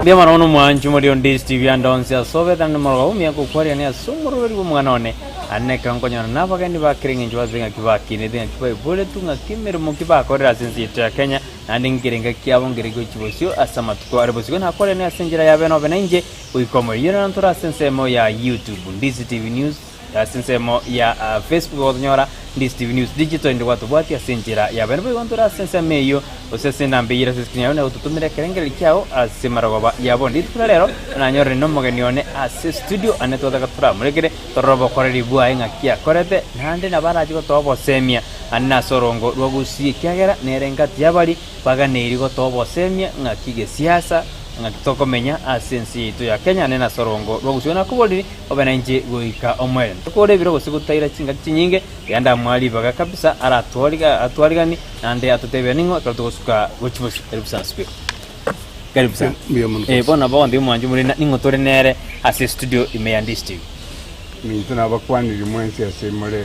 Mbuya mono buna omwanchi omori onde Steve ande onsi ase obete naende omorogoba omuya nkokwarerania ase omorweri bw'omwana one. Ande nekero nkonyora nabageni ba kera eng'encho base ng'aki bakinete, ng'aki baiboretwe, ng'aki emeremo ki bakorire ase ense yaito ya Kenya, naende nkerenga kiabo nkere gochia bosio ase amatuko are bosio. Nakwarerania ase enchera ya bene obe nainche goika omoerio. Naro ntore ase ensemo ya YouTube, Ndisi TV News. Ase ensemo ya Facebook ogotonyora Ndisi TV News Digital inde gwatobwatia ase enchera ya bene boigo ntore ase ensemo eyio gose ase enamba eyio ere ase escreen yao na gototomera ekerengererio kiao ase marogoba ya bono. Rituko ria rero nanyorire nomogeni one ase studio ane twataka toramorekere torore obokoreri bwaye ng'aki akorete naende nabo arache gotoa obosemia ande nase orongo rwa gusii ekiagera nere engati y'abari baganeiri gotoa obosemia ng'aki gesiasa ng'aki tokomenya ase ense yaito ya Kenya ande nase orongo rwa gusii. Nakoboriri Obe nainche goika omoerio. Tokore ebiro gose gotaira chingaki chinyinge, tiga ndamwae ribaga kabisa aratwariganie, naende atotebie ning'o ekero togosuka gochia bosio. Karibu sana speaker. Karibu sana. Mbuya mono Eh, bono nabo ogontebia omwanchi omoriri na- ning'o tore nere ase estudio ime ya Ndisi TV. Minto nabakwanirie mwensi ase more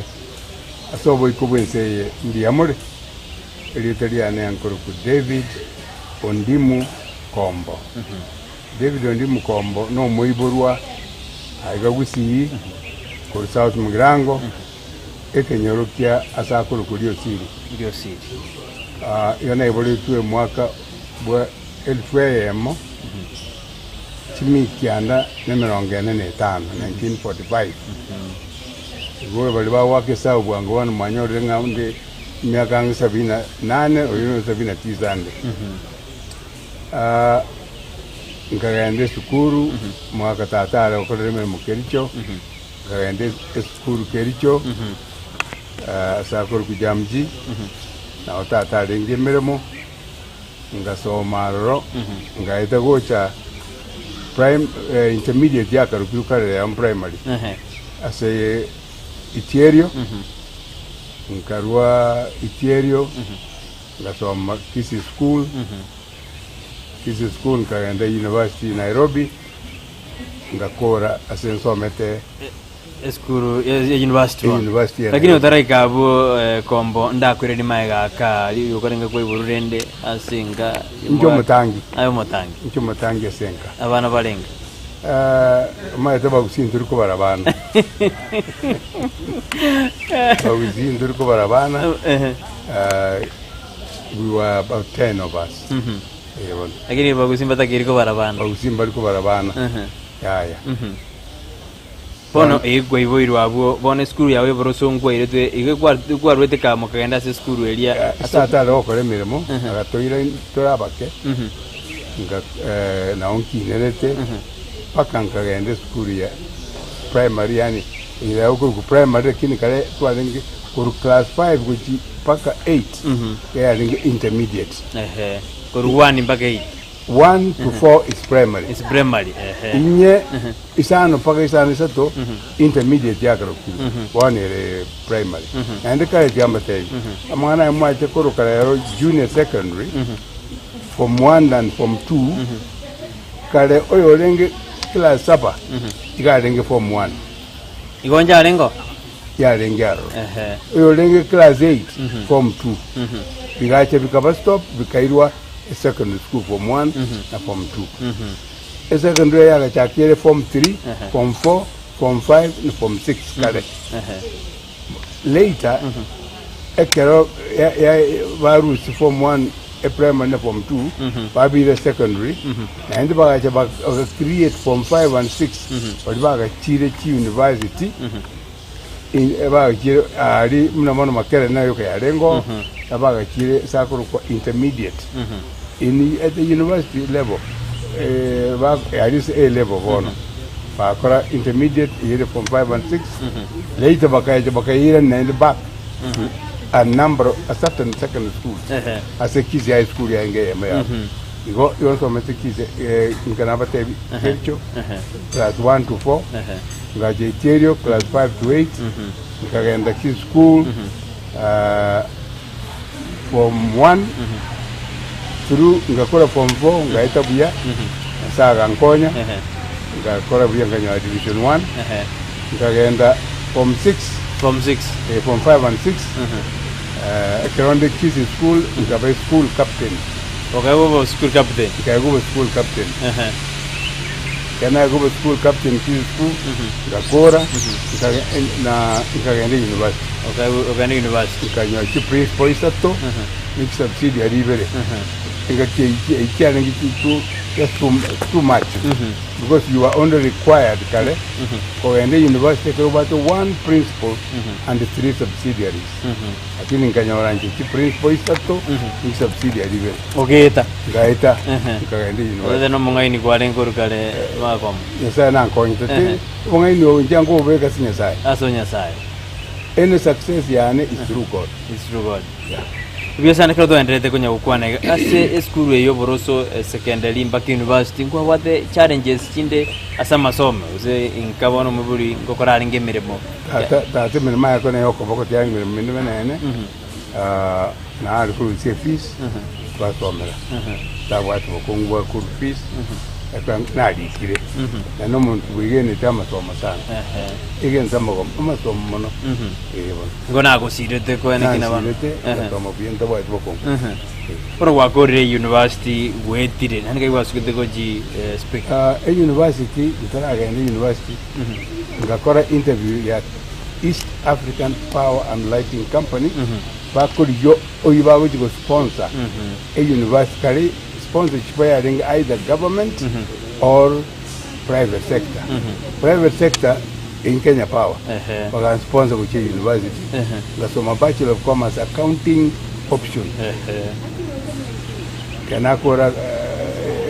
ase oboiko bw'ense eye mbuya more? Erieta riane nkorokwa David Ondimu Kombo. David onde Mukombo nomoiborwa aiga Gusii korwa South Mugirango, ekenyoro kia ase akorokwa Riosiri. Riosiri. Ah, iga naiboretwe omwaka bwa elfu eyemo chimi kianda na emerongo ene na etano, 1945. Igo baria bagoaka esabu bwango bono mwanyorire ng'a onde emiaka ang'e sabini na nane, oyio na sabini na tisa ande. Ah, nkagenda esukuru, mwaka tata are gokorera emeremo Kericho, nkagenda es- esukuru Kericho, ah, ase akorokwa Jamji, nabo tata arenge emeremo, ngasoma aroro, ngaeta gocha prime eh, intermediate yakarokirwe kare ya primary, Ehe. ase Itierio, nkarwa Itierio, Ngasoma Kisii School, Kisii School nkagenda University Nairobi, ngakora ase nsomete Esukuru ya ya university bono. University ya Lakini Nairobi. otaraika abwo eh, kombo ndakwereri maega aka okorenge kwaiguru rende ase enka Inche omotangi. Aye omotangi. Inche omotangi ase enka. Abana barenge. Eh, omanyete bagusii ntori kobara abana. Bagusii ntori kobara abana. Ehe. Uh, we were about 10 of us. Eh, bono. Lakini bagusii mbatakeiri kobara abana. Bagusii mbari kobara abana. Ehe. Yaya. Bono eh, kwaiboirwe abwo bono esukuru yago eboroso nkwairetwe igo kwa- kwarwete ka mokagenda ase esukuru eria Eh, ase- Tata are gokora emeremo, agatoira tore abake, Mhm. nka eh, nao nkinerete, mpaka nkagenda esukuru ya primary, yaani ere okorokwa primary lakini kare twarenge Korwa class 5 gochia mpaka 8 yarenge intermediate. Ehe. Korwa 1 mpaka 8 1 to 4 is primary. is primary. Ehe. Inye isano mpaka isano isato intermediate yakarokirwe bono ere primary. Naende kare tiambatebi amang'ana aya mwache koroka rero junior secondary form 1 and form 2 kare oyorenge class saba iga arenge form 1. Igo inche arenge oo? yarenge aroro. Ehe. Oyorenge class 8 form 2 bigacha bikaba stop bikairwa esecondary school form 1 na form 2 esecondary yagachakire form 3 form 4 form 5 na form 6 kare Ehe. later ekero ya- ya- barusia form 1 eprimary na form 2 babire secondary naende bagacha baka create form 5 and 6 baria bagachire chiuniversity Bagachire aria buna bono Makerere nayo yoka yarenge oo, na bagachire ase akorokwa intermediate in at the university level ba aria ase A level bono bagakora intermediate eyio ere form 5 and 6 later bakaecha bakairana naende back to a number of a certain secondary schools Ehe. ase Kisii High School yarenge eyemo yabo. Igo igo nsomete Kisii inka nabatebi Kericho class 1 to 4 Ngacha Itierio class 5 to 8, nkagenda Kisii School ah, form 1 through ngakora form 4 ngaeta buya, Nyasae agankonya, ngakora buya nkanyora division 1, nkagenda form 6 Form 6. eh, form 5 and 6 eh, ekero nde Kisii School nkaba school captain. Okaegwa obo school captain. Nkaegwa obo school captain. Ehe. Ekero naegwa obo school captain Kisii School, ngakora, nkage- na nkagenda university. Okaegwa okagenda university. Nkanyora chiprinciple isato, ne chisubsidiary ibere. Engaki eyio eyio chiarenge chi too just too too much because you are only required kare kogenda university ekero obwate one principal and three subsidiaries. Lakini nkanyora inche chiprinciple isato ne chisubsidiary ibere. Ogeeta. Ngaeta nkagenda university. Otete nomong'aini kwarenge korwa kare makomo. Nyasaye nankonyete ti obong'aini obo inche nkobobeka ase Nyasaye. Ase Nyasaye. Any success yane is through God. Is through God. Ebiasara ekero twaendererete konya gokwana iga, ase esukuru eye y'oboroso esekendari mpaka university nkwabwate challenges chinde ase amasomo gose inka bono omobori ngokora arenge emeremo. Tata tata emeremo aye kore neyokoboko tiyari emeremo mende menene, nare korusia efees twasomera, tabwate bokongu bwa korwa fees, ekero narikire, naende omonto bwegenete amasomo sana, egento amagomo amasomo mono, eh bono. Nigo nagosirete koene kina bono. Nansirete ngasoma buya ntabwati bokongu. Bono gwakorire university gwetire naende nkai gwasugete gochi speak. University ntaragenda university ngakora interview ya East African Power and Lighting Company bakorigia oyio bagochi go sponsor university kare sponsorship yarenge either government or private sector. Private sector in Kenya Power Ehe. bagansponsor gochia university Ehe. ngasoma Bachelor of Commerce Accounting option Ehe. Ekero nakora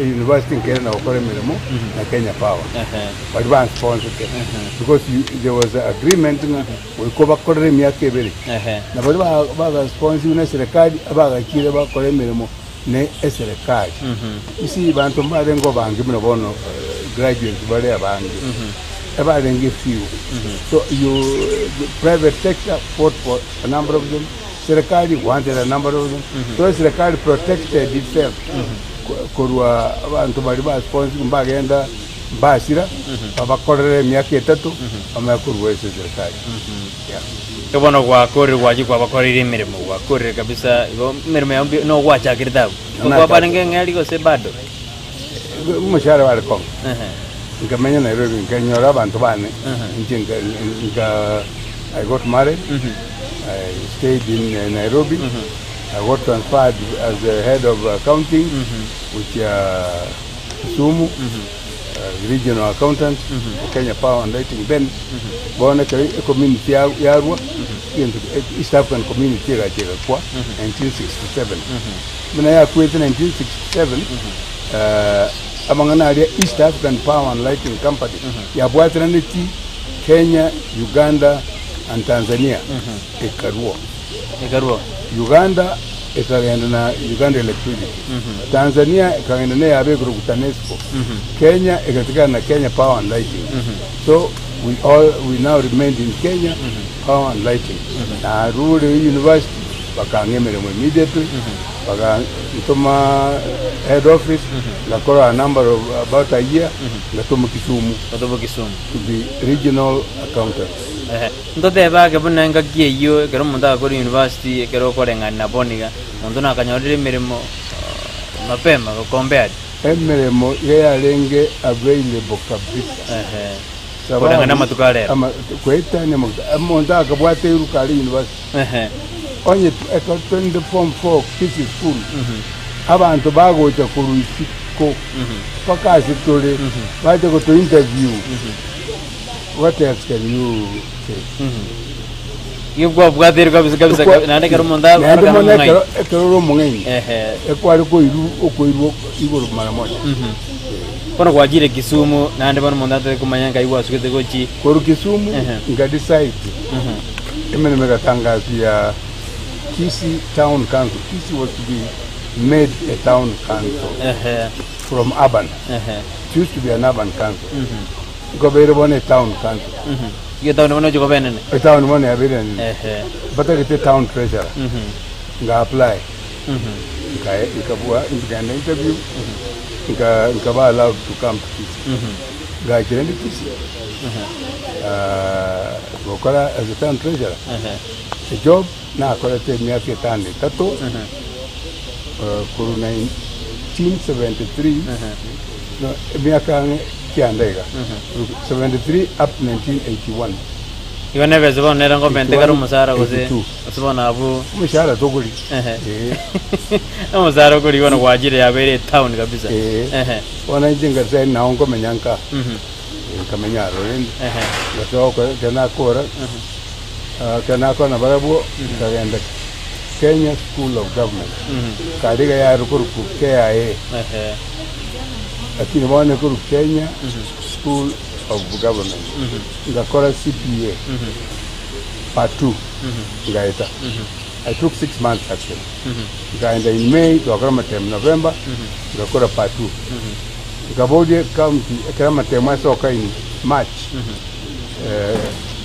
university nkairana na gokora emeremo na Kenya Power Ehe. baria bansponsete because you, there was a agreement ng'a goika obakorere emiaka ebere Ehe. na baria ba- bagasponsiwe na eserekari abagachire bakora emeremo ne eserekari. You see banto mbarenge abange buna bono graduates bare abange, ebarenge few. So you the private sector fought for a number of them, serikali wanted a number of them. So eserekari protected itself korwa abanto baria ba sponsor mbagenda mbasira, babakorere emiaka etato, bamanye korwa ase eserekari. Yeah. Igo bono gwakorire gwachia kwabakoreire emeremo, gwakorire kabisa igo emeremo yao mbuya nogwachakerete abwo. Nachakire. Nkwabarenge eng'eri gose bado? Omoshahara bare konga. Ehe. Nkamenya Nairobi nkanyora abanto bane inche nka nka I got married I stayed in Nairobi I got transferred as the head of accounting gochia Kisumu regional accountant o Kenya Power and Lighting then bono ekero ecommunity yarwa egento East African Community egacha egakwa 1967 buna yakwete 1967 amang'ana aria East African Power and Lighting Company yabwateraneti Kenya, Uganda and Tanzania ekarwa. Ekarwa. Uganda ekagenda na Uganda Electricity, Tanzania ekagenda na eyabo ekorokwa Tanesco, Kenya egatigara na Kenya Power and Lighting. So we all we now remained in Kenya Power and Lighting. Narure university bakang'a emeremo immediately, bagantoma head office, ngakora a number of about a year, ngatoma Kisumu Gotoma Kisumu. to be regional accountant. Ehe. Ntotebe ake buna engaki eyio ekero omonto agakora university, ekero okoreng'ana na bono iga, omonto nakanyorire emeremo mapema compared. Emeremo iga yarenge available kabisa. Ehe. Sababu, Koreng'ana amatuko a rero. ama- koetania amaguta. Omonto akabwata eruka are university. Ehe. Onye ekero twaende form four Kisii school, abanto bagocha korwa isiko mpaka ase tore, bacha goto interview. What else can you say? Igo kwabwateire kabisa kabisa Ekwa- naende ekero omonto Naende arorekana mono omong'aini. ekero ekero ore omong'aini Ehe. ekware koirwa okoirwa igoro mara moja. Bono gwachire Kisumu naende bono omonto atari komanya nkai gwasugete gochi. Korwa Kisumu Ehe. nka decide emeremo egatangaswa ya Kisii Town Council. Kisii was to be made a town council Ehe. from urban. Ehe. It used to be an urban council. Nkobeire bono etown council. Igo etown bono oche koba enene. Etown bono yabeire enene. Ehe. Batagete town treasurer. Nga apply. Nkae nkabua nkagenda interview. Nka nkaba allowed to come to Kisii. Ngachire ndi Kisii. Ah, gokora as a town treasurer. Ehe. A job nakorete emiaka etano etato. Korwa nine. 1973 no emiaka ang'e kianda iga 73 up to 1981. Igo nebese bono nere ngomente kare omosara gose 82. gose bono abwo Omoshahara tokori. Ehe. Ee. Omosara okori bono gwachire yabeire etown kabisa. Ee. Ehe. Bono inche ngasai nao nkomenya nka. Mhm. Nkamenya aroro rende. Ehe. Ngasoa gokora ekero nakora, ekero nakora nabarabwo, nkagenda Kenya School of Government. Kare iga yare korokwa KIA. Ehe. Lakini bono ekorokwa Kenya School of Government. Ngakora CPA part 2 ngaeta. I took 6 months actually. Nkaenda in May, twakora amatemu November, ngakora part 2. Nkaboria county ekero amatemu asoka in March,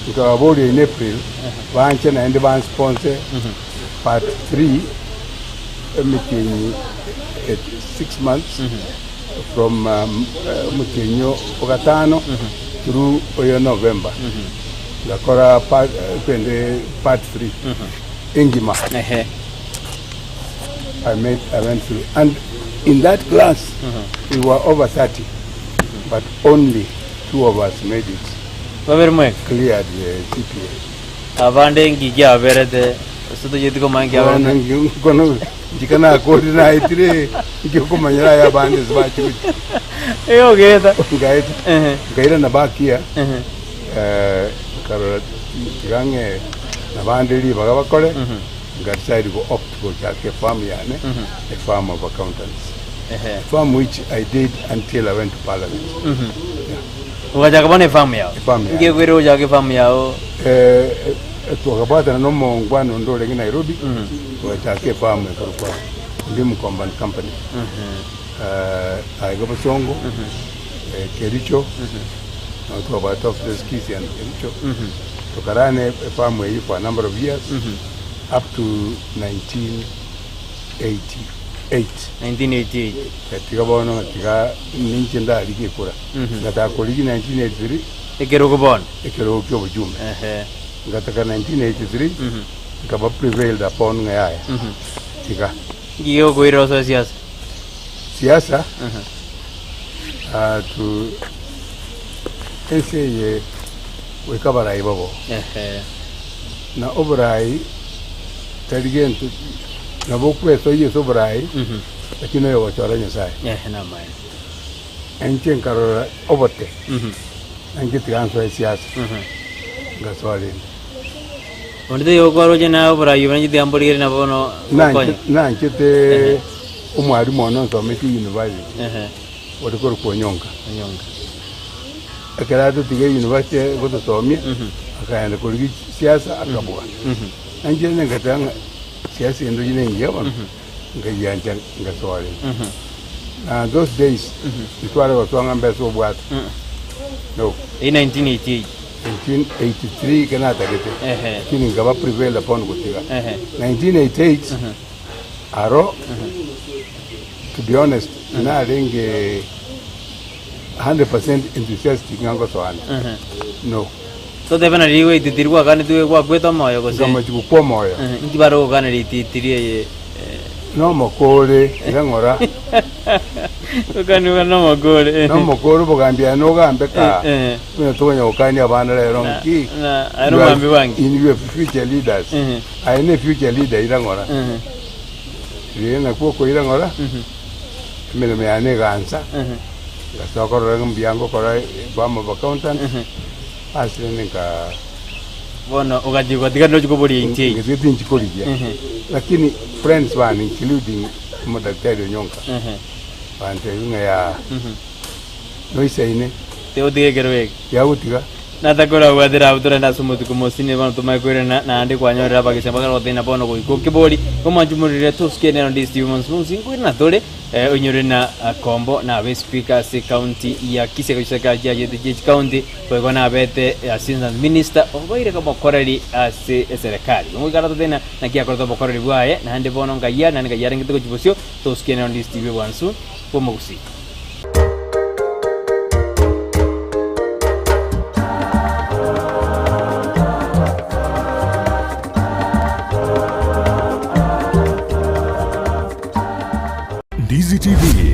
nkababoria in April banche naende bansponsor part 3 emetienyi 6 months from omotienyi o gatano through oyo November. Ngakora part, kwende part 3 engima. I went through. And in that class, we were over 30, but only two of us made it, Babere mweka. Cleared the CPA. Abande ngiki aberete ase toyeti komanya nki aberete. Kono njikana kori naitire nkikumanyira ya bande zibachibuchi. Eyo geta. Ngaita ngaira na bakia nkarora tigange nabande ribaga bakore, nga decide go opt go chake firm yane, a firm of accountants, a firm which I did until I went to parliament. Ugachaka bono efamu yao. Efamu yane. Nki kwire ochaka efamu yao? Twakabwatana nomongwana onde orenge Nairobi, twachaka efamu ekorokwa Ndimu Combine Company aiga Bosongo, Kericho, no twabwate offices Kisii and Kericho. Tukarana efamu eyi for a number of years up to 1988. 1988. Tiga bono tiga ninche ndarigi ekura, ngatakorigi 1983. Ekerogo bono. Ekerogo kia obojumbe. Ngataka 1983, nkaba prevailed upon ng'a yaya, tiga. Nki gegokoirera osoe siasa? Siasa, tu ense eye goika abarai babo na oborai tari gento nabo okwesoyia ase oborai, lakini oyo gochora Nyasaye. Ehe, namaene. Enche nkarora obote, nanche tiga nsoe siasa, ngasoa rende. Onde taiyo okwaroche na oborai obo nanche tiga mborigere na bono gokonya. Nanchete omwarimu ono nsomete university ori korokwa Onyonka. Onyonka. Ekero atotiga university gotosomia, akaenda korigi siasa akabua. Nanche ngateba ng'a siasa endo ine engiya bono, nkayiancha ngasoa rende. Na those days ntware gosoa ng'a mbesa obwate, no. Eye 1988. 1983 ke natagete, lakini nkaba prevailed upon gotiga. 1988 aro, to be honest, narenge 100% enthusiastic ng'a ngosoana, no. Totebe nari goititiri gwakanetwe gwakwete omoyo gose? Ngamachi gokwa omoyo. Inki bare gokanera ititiri eye? Nomokore iga ng'ora. Gokaniwa nomokore. Nomokore obogambia nogambe ka buna tokonya gokania abana rero nki. Na aye nomogambi bwange. In your future leaders, aye ne future leader ira ng'ora. Rire nakwo okoira ng'ora, emeremo yane egansa, ngasoa korora ng'a mbuya ngokora firm of accountant. Ase rende nka Bono ogachigwa tiga ndochi koboria 88. Ng'ete tinchikorigia, lakini friends bane, including omodaktari Onyonka, bantebi ng'a ya noisaine. Tigotiga ekero eke. Yagotiga. Natakorabwatera abwo torende ase omotuko mosini bono tomanye koirana naende kwanyorera abagesia bakare gotena bono goika okebori omanchumorire tosuke nero ndi Steve Monsunsi nkoirana tore oinyore na Kombo nabe speaker ase county ya Kisii gochaka chiachete chie county boigo nabete assistant minister oboire omokoreri ase eserekari goikara totena naki akorete obokoreri bwaye naende bono ngayia naende ngayia arengete gochia bosio tosuke nero ndi Steve Bwansu bw'omogusi. Ndizi TV.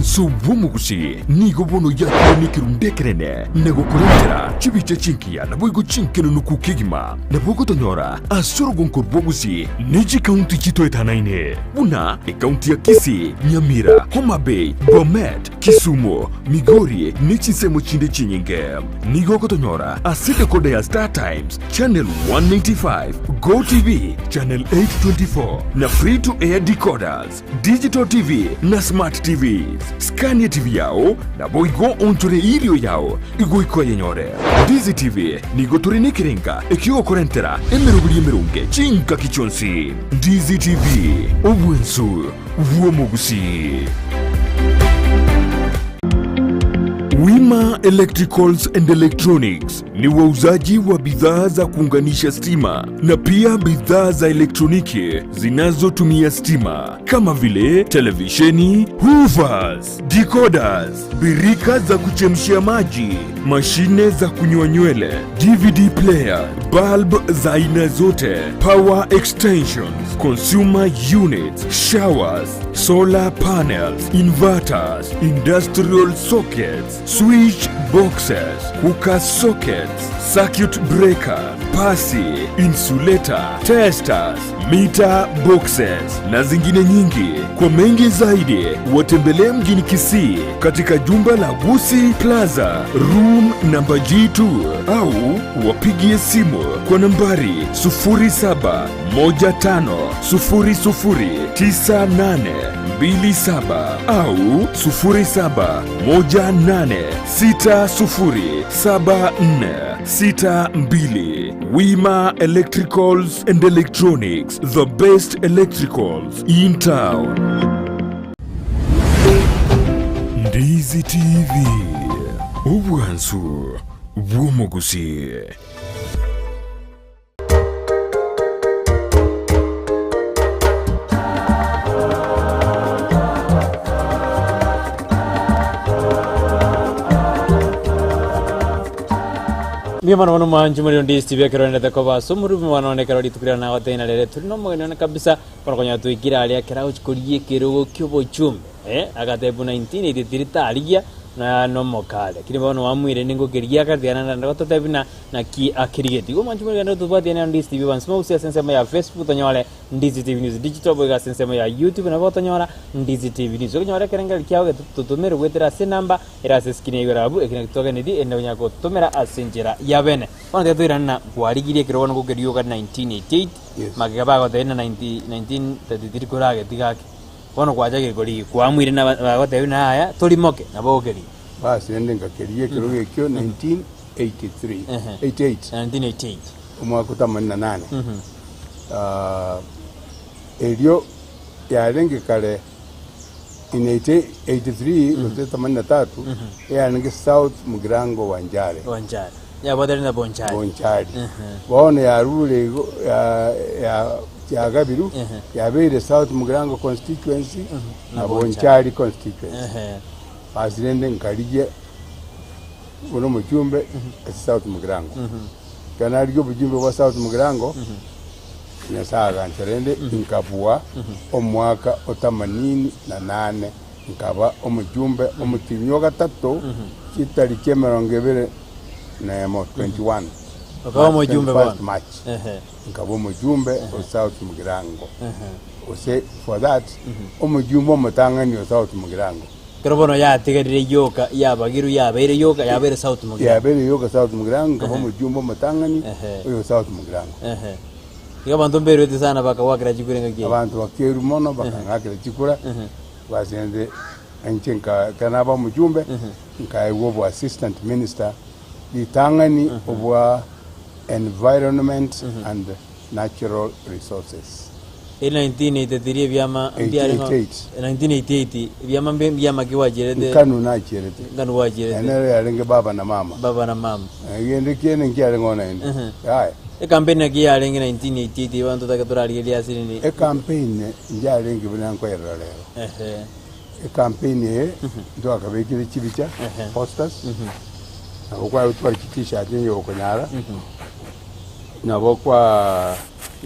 Obwansu bw'omogusi nigo bono yakire nekerundu ekenene, na gokorentera chibicha chingiya naboigo chinkenenuku kegima. Nabo ogotonyora ase orogonko rw'obogusi ne chikaunti chitoetanaine, buna ekaunti ya Kisii, Nyamira, Homa Bay, Bomet, Kisumu, Migori ne chinsemo chinde chinyinge. Nigo ogotonyora ase decoder ya Star Times, Channel 195, GoTv, Channel 824 na Free to Air decoders. Digital TV na Smart TVs. Skania TV yao, naboigo onchore erio yao igoika oyenyore. Ndizi TV nigo tore nekerenga ekiogokorentera emeroberi emeronge chingaki chionsi. Ndizi TV, obwensu bw'omogusii. Wima Electricals and Electronics ni wauzaji wa bidhaa za kuunganisha stima na pia bidhaa za elektroniki zinazotumia stima kama vile televisheni, hoovers, decoders, birika za kuchemshia maji, mashine za kunyoa nywele, DVD player, bulb za aina zote, power extensions, consumer units, showers, solar panels, inverters, industrial sockets, switch boxes, cooker sockets, circuit breaker, pasi, insulator, testers, meter boxes na zingine nyingi. Kwa mengi zaidi watembelee mjini Kisii katika jumba la Gusi Plaza room namba G2 au wapigie simu kwa nambari 0715009827 au 0718607462. Wima Electricals and Electronics, the best electricals in town. Ndizi TV, obwansu bw'omogusii. Mbuya mono mono mwanchi muri onde DSTV ekero rendete koba ase omorubi mwana one ekero rituko riria nagotebia rere turi na omogeni one kabisa bono konyora twaikire aria ekero agochi korigia ekerogo ki'obochumbe eh agatebia buna 1983 tarigia na nomokare lakini bono wamuire ningokeria akatiga naende gototebia buna Naki akerigetie. Igo mwanche morigende tobwatiane na Ndizi TV once more gose ase ensemo ya Facebook tonyore Ndizi TV News Digital boigo ase ensemo ya YouTube nabo otonyora Ndizi TV News. Okonyora ekerengererio kiao getotomere goetera ase enamba ere ase escreen ya igoro abwo eki nakio twaganeti erinde onyare gototomera ase enchera ya bene. Bono tiga toirane na kwarigirie ekero bono gokerioka 1988 Yes. magega bagotebia na 90 1933 korageti gaki bono kwachakire korigia kwamuire na bagotebia buna yaya torimoke nabo ogokeria. Basi rende ngakeria ekerogo ekio 1983, Ehe. 88, 1988. omwaka otamani na nane. Ah, erio yarenge kare in 83 gose themanini na tatu eyarenge South Mugirango Wanjare. Bonchari. Yabwatire na Bonchari. Bonchari. Ehe. Bono yarure igo ya ya yagabiru Ehe. yabeire South Mugirango constituency Na na Bonchari. Bonchari constituency. Ehe. Ase rende nkarigia buna omochumbe ase South Mugirango. Ekero narigia obochumbe bwa South Mugirango, Nyasae agancha rende inkabua omwaka o themanini na nane, nkaba omochumbe omotienyi o gatato chitariki emerongo ebere na emo, 21 Okaba March, omochumbe 21st bono. March, Ehe. nkaba omochumbe o South Mugirango. Ehe. Gose for that, omojumbe omotang'ani o South Mugirango. Ekero bono yatigarire yoka yabagirwe yabeire yoka yabeire South Mugirango. Yabeire yoka South Mugirango, nkaba omojumbe omotang'ani Ehe. oyo South Mugirango. Ehe. Igo abanto mberwete sana bakagwakera chikura engaki eyio. Abanto bakerwa mono bakang'akera chikura, basi rende inche nka ekero naba omojumbe, nkaegwa obo assistant minister ritang'ani obwa Environment and Natural Resources. Eri 1983 ebiama mbiare ng'a 88. 1988 ebiama mbi mbiama ki gwachierete Nkanu nachierete. Nkanu gwachierete. Nere yarenge baba na mama. Baba na mama. Egento kiane nkiarenge oo naende. Yaya. Ekampeni naki yarenge 1988 abanto toke torarigereria ase nini. Ekampeni njarenge buna nkoyerora rero. Ehe. Ekampeni eye ntwakabekire chibicha, posters, nabo kware gotwara chi t-shirt onye gokonyara, nabo kwa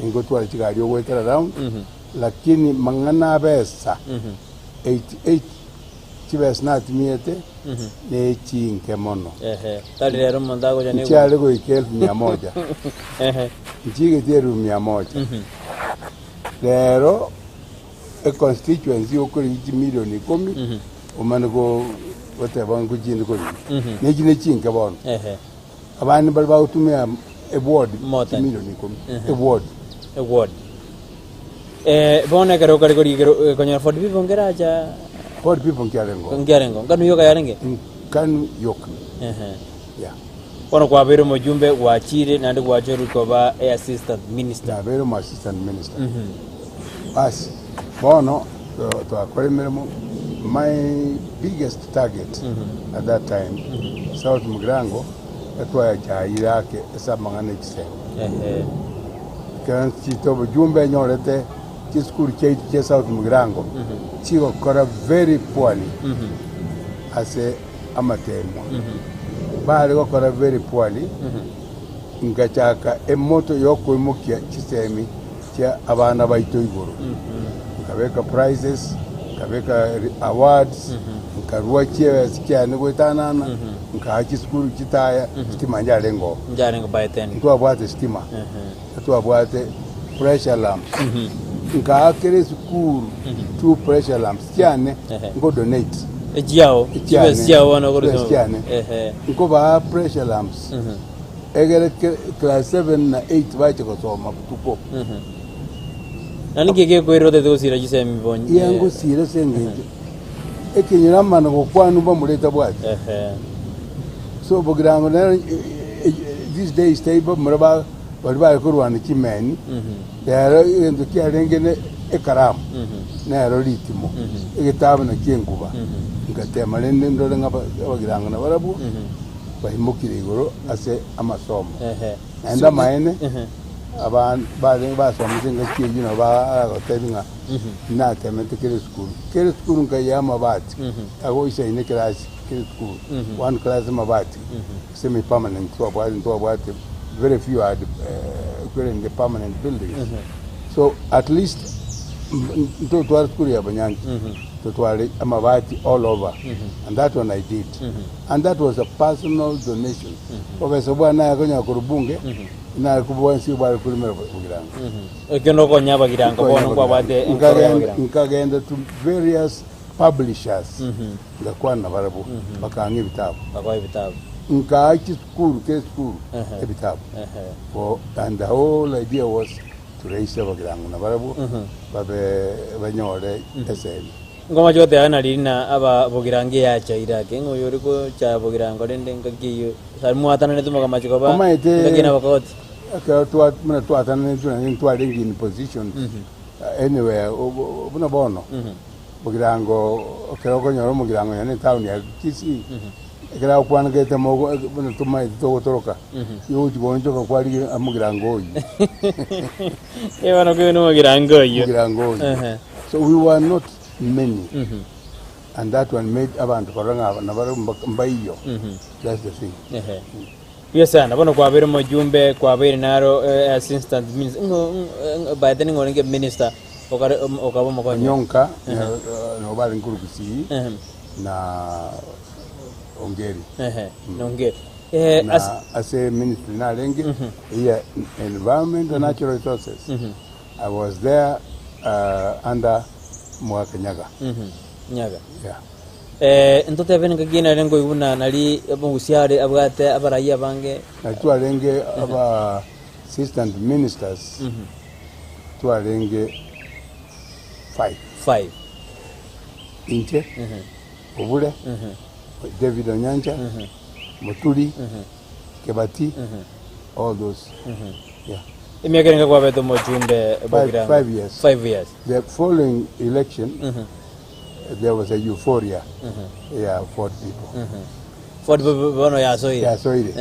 ingotwara chigari ogoetera round, lakini mang'ana abesa 88. Chibesa natumiete nechinke mono. Ehe, tari rero omonto agocha ne Nchiare goika elfu mia moja. Ehe. Nchiigeti elfu mia moja. Rero econstituency okorigia chimilioni ikomi omane go goteba ngochinde korigia. Nechi nechinke bono. Ehe. Abande mbare bagotumia eward More than. chimilioni ikomi. Eward. Eward. Eh, bono ekero okare korigia konyora Ford People nkeracha Ford People nkiarengo. nkiarengo. Nkanu yoka yarenge? Nkanu yoka. Ehe. Yeah. Bono kwabeire omojumbe gwachire naende gwachorire koba assistant minister. Nabeire omo assistant minister. Basi bono twakora emeremo my biggest target at that time South Mugirango etwayachaire ake ase amang'ana echisemi. Ehe. Ekero nchichete obojumbe enyorete chisukuru chiaito chia South Mugirango chigokora very poorly ase amatemwa. Bare gokora very poorly, nkachaka emoto yokoimokia chisemi chia abana baito igoro. Nkabeka prizes, nkabeka awards, nkarua chiebesa chiane goetanana, nkaa chisukuru chitaya, stima njarenge oo. Njarenge by then. Ntwabwate stima, twabwate pressure lamps, nkaakera esukuru two pressure lamps chiane nko donate. Echiao, Echiane, chibesa chiao bono chibesa okorwa chiane. Ehe. Nkobaa pressure lamps egere class 7 na 8 bache gosoma botuko. Nani ki gekoirera otete gosira chisemi bonye? Iga ngosira ase engencho ekenyoro amana gokwanwa bamoreta bwati. Ehe. So bogirango nero these days taibo bamura ba baria bare korwana chimeni, rero egento kiarenge ne ekaramu nero ritimo, egetabu nakio enkuba. Ngatema rende ndore ng'a abagirango nabarabwo baimokire igoro ase amasomo. Ehe. Naende amaene, aban barenge basomete engaki eyio nabo baragotebi ng'a natemete kera esukuru. Kera esukuru nkayia amabati, agoisaine ekerasi kera esukuru, one class amabati, semi permanent twabwate ntwabwate very few had kwerende permanent buildings. So at least ntotware sukuru ya Bonyancha, totware amabati all over and that one I did. And that was a personal donation. Obesa bwane naye konya korwa bunge, nare kobua nsi bware korimera bogirango. Ekio nokonya abagirango bono nkwabwate enkoro ya Nkagenda abagirango. nkagenda to various publishers ngakwana nabarabwo bakang'a ebitabu. Bakoa ebitabu. Nkaa chisukuru kera esukuru ebitabu. For and the whole idea was to raise abagirango nabarabwo babe banyore esemi. Nkomoche goteba ng'a riria na aba bogirango eyachaire ake, ng'a oyore gochaya bogirango rende engaki eyio sari mwatananete mokamachi koba Omanyete engaki na abakoti. ekero twa buna twatananetwe naende ntwarenge in positions anywhere buna bono bogirango ekero okonyora omogirango onye na etown ya Kisii ekero agokwana gete mogo buna tomaete togotoroka igo ogochi goonchoka kwarigia omogirango oyio. Eh, bono koigwa na omogirango oyio. Omogirango oyio. Ehe. So we were not many and that one made abanto korora ng'a aba nabare mbaiyo. That's the thing. Ehe. Buya sana, bono kwabeire omojumbe, kwabeire naro eh, assistant minister, ng'o ng'o by then ng'o orenge minister okare okaba omokonyi? Onyonka nabo barenge korwa Kisii Ehe. na Ongeri. Ehe, na Ongeri. Eh, Na as- ase ministry narenge eya environment and natural resources. I was there under Mwaka Nyaga. Nyaga. Yeah. Eh, ntotebe ngaki nare nkoigwa buna nari omogusia are abwate abarai abange. Na twarenge aba assistant ministers twarenge five. Five. Inche, Obure, David Onyancha, Muturi, Kebati, all those. Yeah. Emiaka erenge kwabete omochumbe Bogirango? 5 years. 5 years. The following election, there was a euphoria yeah, for people. Ford bono yasoire. Yasoire.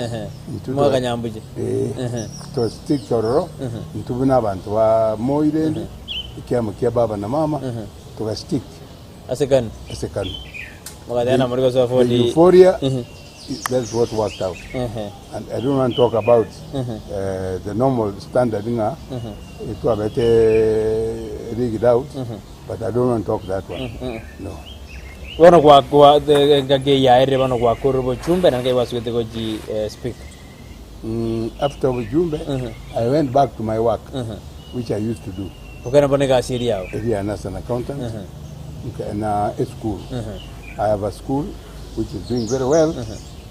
Mwaka nyambuche. Eh, tostick tororo ntube n'abantu ba Moi rende ekiamo kia baba na mama tugastick Ase kanu. ase kanu. Mugatena muri gosoa The Ford. euphoria, that's what worked out. And I don't want to talk about the normal standard ng'a twabete rigged out, but I don't want to talk that one. No. Bono gwa gwa engaki eyio yaerire bono gwakorire obochumbe naende gwasugete gochi speaker. After obochumbe, I went back to my work which I used to do. Okagenda bono egasi eria yao. Eria yane as an accountant na eschool. I have a school which is doing very well,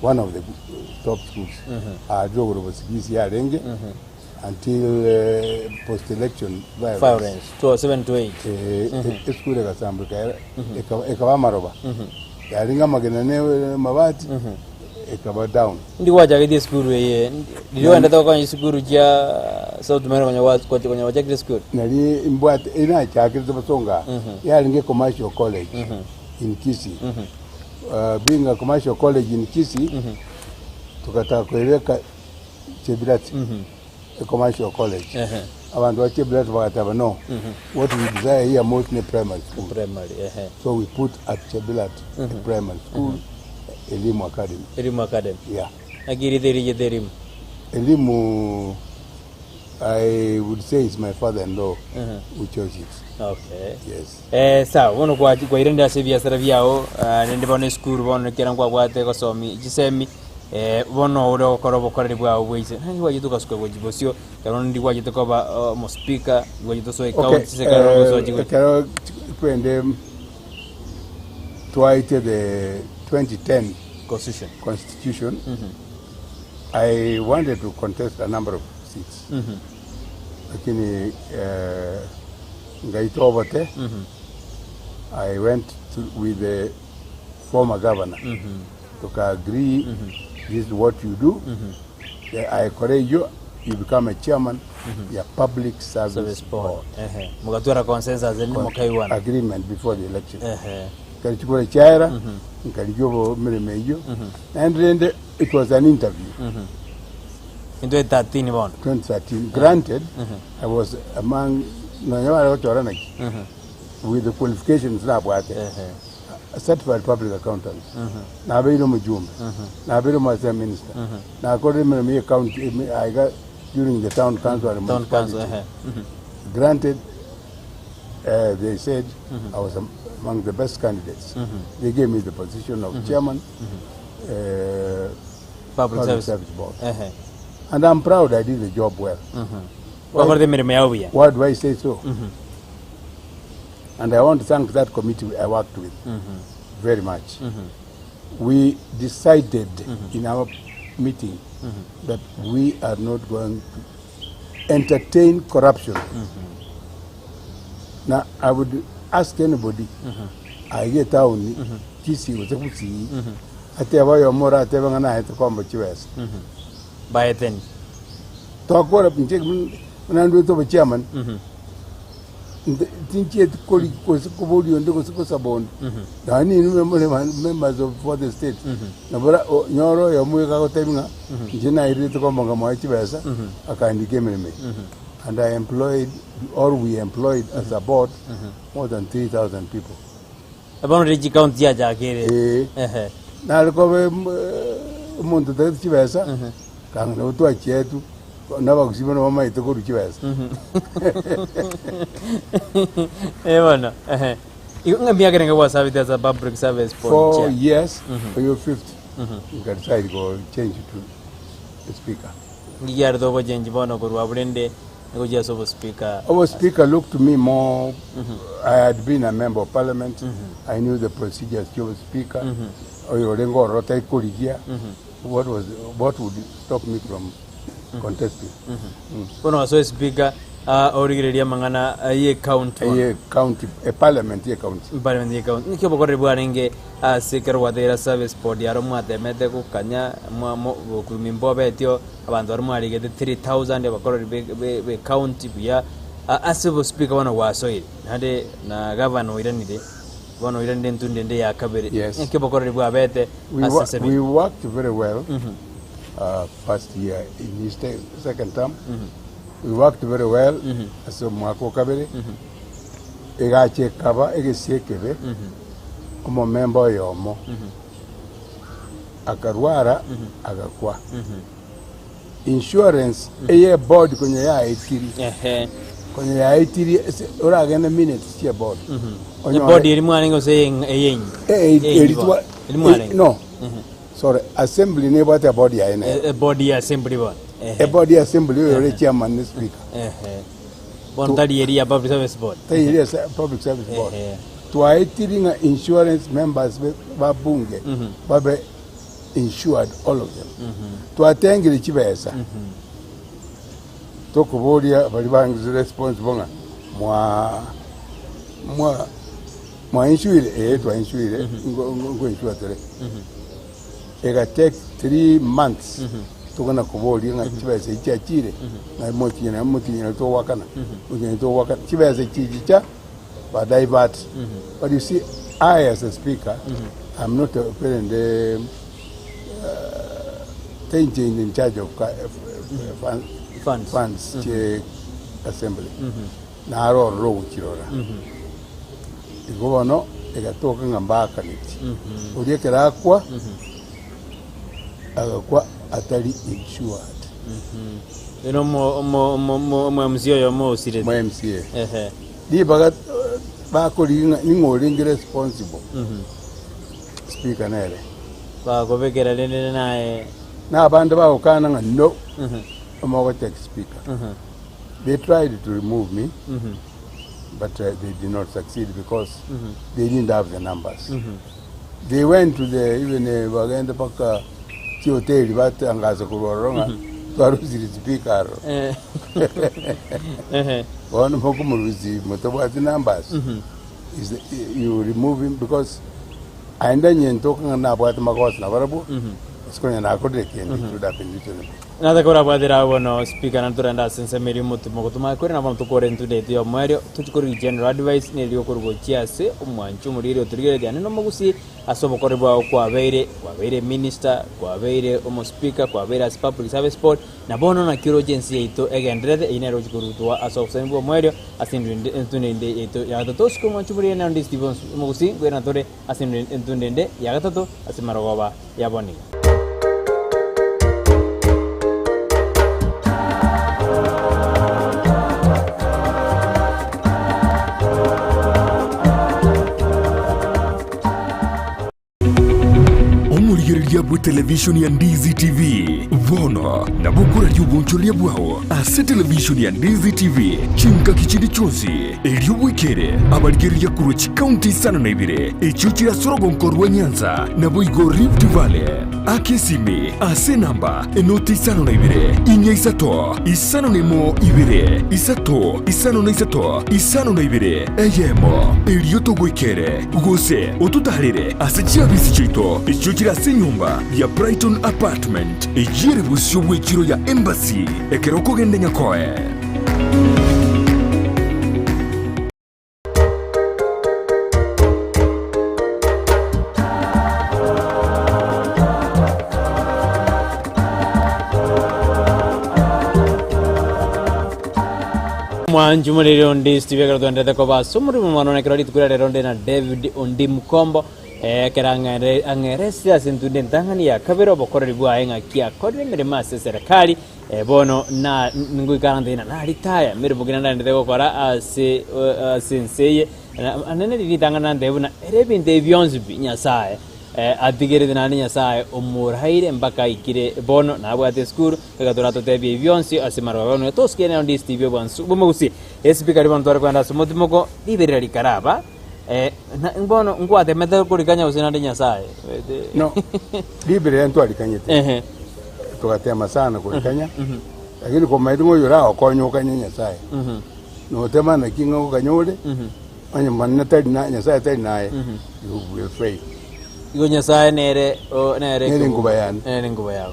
one of the top schools. Aria igoro Bosigisi yarenge until post election violence. Violence, 2007 to 8. Esukuru egasambwa ekaera ekaba amaroba yarenge amagena na amabati ekaba down. Ndi gwachagetie esukuru eye riria oendete gokonya chisukuru chia South Mara konya konya gwachakire esukuru? Nari mbwate nachakirete bosongo aa yarenge commercial college in Kisii. Being a commercial college in Kisii togataka koebeka Chebilat Commercial College. Abanto ba Chebilat bagateba no, what we desire here most ne primary school. Primary, ehe. So we put at Chebilat a primary school, Elimu Academy. Elimu Academy. Yeah. Naki erieta eri riaete Elimu? Elimu, I would say is my father-in-law who chose it. Okay. Yes. Eh, sawa bono kwa kwairende ase ebiasara biao ah, rende bono esukuru bono ekero nkwabwate gosomi chisemi eh, bono ore gokora obokoreri bwao bwa inse naki gwachete ogasuka gochia bosio ekero ndi gwachete koba omospika gwachete osoe Okay, county ase ekero eh, osoe gochia ekero twende twaete the 2010 constitution constitution I wanted to contest a number of seats lakini eh, ngaita obote I went to, with the former governor tuka agree this is what you do The- I encourage you you become a chairman ya public service, service board board ehe mugatwara consensus ende mokaiwana agreement before the election ehe nkari chikura chiaera nkarigia obo emeremo eyio naende rende it was an interview In 2013 bono. 2013 granted I was among nonya bare gochora naki with the qualifications nabwate a certified public accountant nabeire omojumbe nabeire omo minister nakorire emeremo ya county aiga during the town council and Town council municipality. ehe. Granted, they said I was among the best candidates. They gave me the position of chairman, Public Public service. Service Board. Ehe. And I'm proud I did the job well. Gwakorete emeremo yao buya. Why do I say so? And I want to thank that committee I worked with very much. We decided in our meeting that we are not going to entertain corruption. Now, I would ask anybody, aiga etown, Kisii gose Gusii, atebe oyomo oratebe ng'a naete komba chibesa. Baeteni. Twakora inche buna ndwete obochairman, nte- tinchieti kori gose koboria onde gose kosaba onde. Nonya ninwe more ba- members of for the state, nabo ora o- nyore oyomo iga agotebi ng'a inche nairete komba nkamoa chibesa, akandika emeremo eye. And I employed or we employed as a board more than 3,000 people. Bono riria chikaunti chiachakire. Ee. Ehe. Nare koba omonto otagete chibesa, kang'ina nabo twachietwe, na abagusii bono bamaete korwa chibesa. Eh bono, ehe. Igo ng'a emiaka erenge gwasabete ase public service board Four chair? years, oyo fifth, nka decide go change to speaker. Nki kiarete ogochengi bono korwa abwo rende gochia ase obospeaker? Obo speaker looked to me more, I had been a member of parliament, I knew the procedures chia speaker, oyo orenge ororo tari korigia, what was, what would stop me from contesting? Bono ase speaker ah, origereria amang'ana ye county bono. Eye county, e parliament ye county. Parliament ye county. Nki obokoreri bwarenge ase ekero gwategeire service board aro mwatemete gokanya mwa mo bokurumi mbobetio abanto baria mwarigete 3000 abakoreri be be be county buya ase obospeaker bono gwasoire naende na gavana oiranire bono oiranire entundo ende ya kabere. Yes. Nki obokoreri bwabete We, ase wa- Senate? we worked very well first year in his second term. We worked very well ase omwaka o kabere. Egacha ekaba egesie ekebe omomemba oyomo akarwara agakwa. Insurance eye board konya yaetiri Ehe. Konya yaetirie ase oragende minutes chia board. Onyore- Ebodi eri mwarenge gose eyenyu? Eh, Eyenyu eri bono. twa- Eri mwarenge. eh, no. Sorry, assembly nebwate ebodi yaye nero. Ebodi ya assembly bono. Ehe. Ebodi ya assembly oyo ore chairman ne speaker. Ehe. Bono tari eri ya public service board. Tari eri ya public service board. Ehe. Twaetiri ng'a insurance members be- ba bunge babe insured all of them. Twatengire chibesa. Tokoboria baria bange responsible ng'a mwa mwa mwainsuire ee twainsuire ngo- ngo- ngoinsure tore. Ega take 3 months tokona koboria ng'a chibesa echi chiachire ng'a motinyana motinyana togwakana motinyana togwakana chibesa chichicha ba divert. But you see, I as a speaker, I'm not a parent, tenche in charge of Funds. Funds chie assembly naro ororo ogochirora. Igo bono egatoka ng'a mbakaneti oria ekero akwa agakwa atari insured. Ere omo MCA oyomo osirete. Mo MCA. Ehe. Ribaga bakorigia ng'a ning'o orenge responsible, speaker nere. Bakobekera rende naye. Na abande bagokana ng'a no, omogochaki speaker. They tried to remove me, but they did not succeed because they didn't have the numbers. They went to the even bagenda mpaka chihoteli batangasa korwa ororo ng'a twarusiri speaker aroro. Ehe. Bono mokomorusia motabwati numbers, is you remove him because aende nyento ng'a nabwate magoso nabarabwo, ase konya nakorire kende it would have been reasonable. Nataka korabwatera abwo bono speaker naende torende ase ensemo eria omotimo gotoma kore na bono tokore intwe date ya omoerio tochi korwa general advice neri okorwa gochia ase omwancho omoriri otorigereretie naende nomogusie ase obokori bwao kwabeire kwabeire minister kwabeire omospeaker kwabeire ase public service board na bono naki oroche ense yaito egendererete eyio nere ochi korutwa ase obosemi bwa omoerio ase entunda ende yaito ya gatato osike omwancho omoriri naende Steve omogusi nkoirana tore ase entunda ende ya gatato ase marogoba ya bono iga. Omorigereria bw'etelevishoni ya Ndizi TV bono nabo okoraria obonchoreria bwao ase televishoni ya Ndizi TV chingaki chinde chionsi, erio bwekere abarigereria korwa chikaunti isano na ibere echio chire ase orogonko rwa Nyanza naboigo Rift Valley. Aka esimi ase enamba enoti isano na ibere, inya isato, isano na emo ibere, isato, isano na isato, isano na ibere, eyemo, erio togoikere, gose ototaarere ase chiabisi chiaito echio chire ase enyomba ya Brighton Apartment, eyio ere bosio bw'echiro ya Embassy, ekero okogenda Nyakoe. Mwanchu moriri onde Steve ekero twenderete koba ase omorimo omwana one ekero rituko ria rero onde na David Ondi Mukombo eh, ekero ang'ere ang'eresire ase entunde entang'ani ya kabere obokoreri bwaye ng'aki akorire emeremo ase eserekari Eh, bono na ngoikaranse ng'a naritaya emeremo ki narenderete gokora ase ase ense eye, naende riria ritang'ani nantebia buna ere ebinto ebi bionsi pi Nyasaye atigerete naende Nyasaye omoraire mpaka aikire bono nabwate esukuru, iga toratotebie ebi bionsi ase maroba bono tosuke nero ndisiti ebi obwansu bw'omogusii. Esipika riria bono tware kogenda ase omotimoko, riberera rikaraba bono nkwatemete korikanya gose naende Nyasaye. No, riberera ntwarikanyete. Ehe. Togatema sana korikanya, lakini komaete ng'a oyo oragokonye okanye Nyasaye, notema naki ng'a okanye ore, onye manene tari na Nyasaye tari naye, you will fail. Igo Nyasaye nere o- nere Nere enguba yane. Nere enguba yao.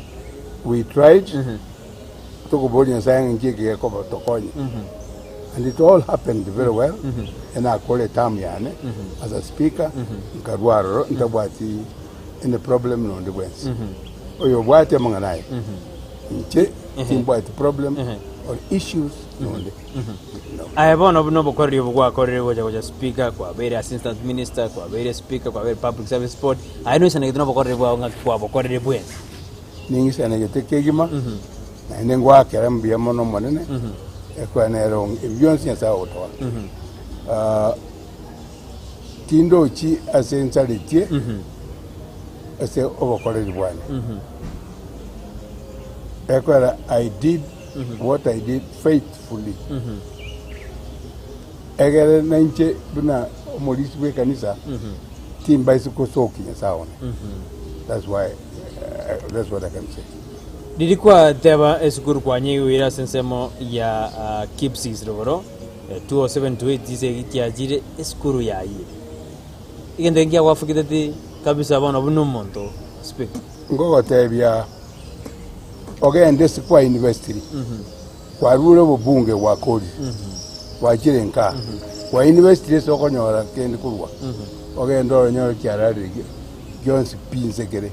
We tried, tokoboria Nyasaye ng'a nki eke gekoba tokonye. And it all happened very well, enakore term yane as a speaker, nkarwa aroro ntabwati any problem nonde bwensi. Oyobwate amang'ana aya, inche timbwati problem or issues nonde. No. Aye bono buna obokoreri obo gwakorire gocha gocha speaker, kwabeire assistant minister, kwabeire speaker, kwabeire public service board, aye noisanegete na obokoreri bwao ng'aki kwabokorire bwensi. Ning'isanegete kegima, naende ngoakera mbuya mono Omonene. Ekero nere ebi bionsi Nyasae agotoa. Tindochi ase nsaretie ase obokoreri bwane. Ekero I did what I did faithfully. Egere nainche buna omorisia bw'ekanisa timbaisa gosokia Nyasae one. That's why, that's what I can say. Riria kwateba esukuru kwanyeigwire ase ensemo ya Kipsigis rogoro 2007-8 chisegi chiachire esukuru yayire. Egento eke nkiagwafugiteti kabisa bono buna omonto speak. Ngogotebia ogende ase kwa university kwarure obobunge gwakorire gwachire nka kwa university ase okonyora kende korwa ogende oronyore kiararire gionsi pi nse kere.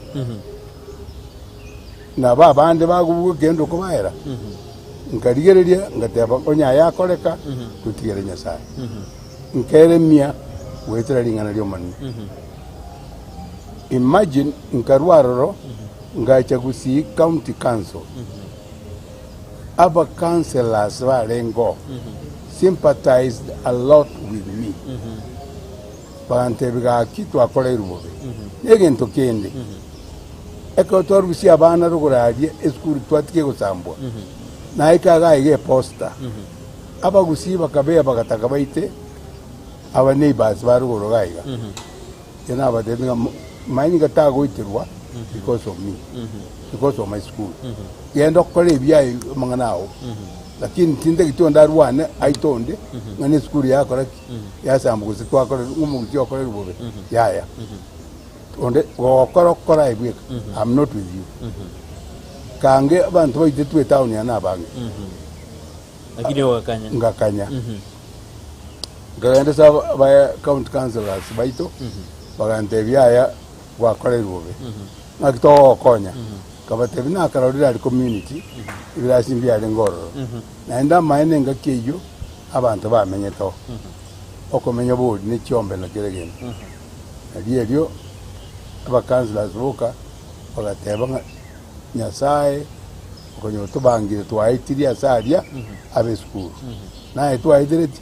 Nabo abande bagobuga kende okobaera, nkarigereria ngateba, onye aya akoreka, totigere Nyasae. Nkeremia goetera ring'ana ri'Omonene. Imagine nkarwa aroro ngacha Gusii County Council, aba councillors barengeo sympathized a lot with me, Bagantebia, Gaki twakoreirwe bobe. Negento kende, ekero twarusia abana rogoro aria esukuru twatiga egosambwa, naika iga iga eposta, abagusii bakabea bagataka baite aba neighbors ba rogoro iga iga. Inche nabatebia ng'a manyinga tagoiterwa because of me, because of my school. Genda okore ebiaye amang'ana ao, lakini tintageti onde arwane aite onde ng'a nesukuru yakora ki? Yasambwa gose twakora ng'omogusi okorerwe bobe, yaya. Onde gokora okora aye bweka, I'm not with you. Kange abanto baitetwe etown eye nabange. Lakini ogakanya. Ngakanya. Nkagenda ase aba ba county councillors baito, bagantebia yaya gwakorerwe bobe, ng'aki togogokonya. Nkabatebia nakarorire aria community, ebirasi mbiarenge ororo. Naende amaene engaki eyio. Abanto bamenyete oo, okomenya bori ne chiombe na kera egento. Nario erio abacouncillors boka bagateba ng'a Nyasaye okonya otobangire twaetirie ase aria abe esukuru. Naye twaetereti,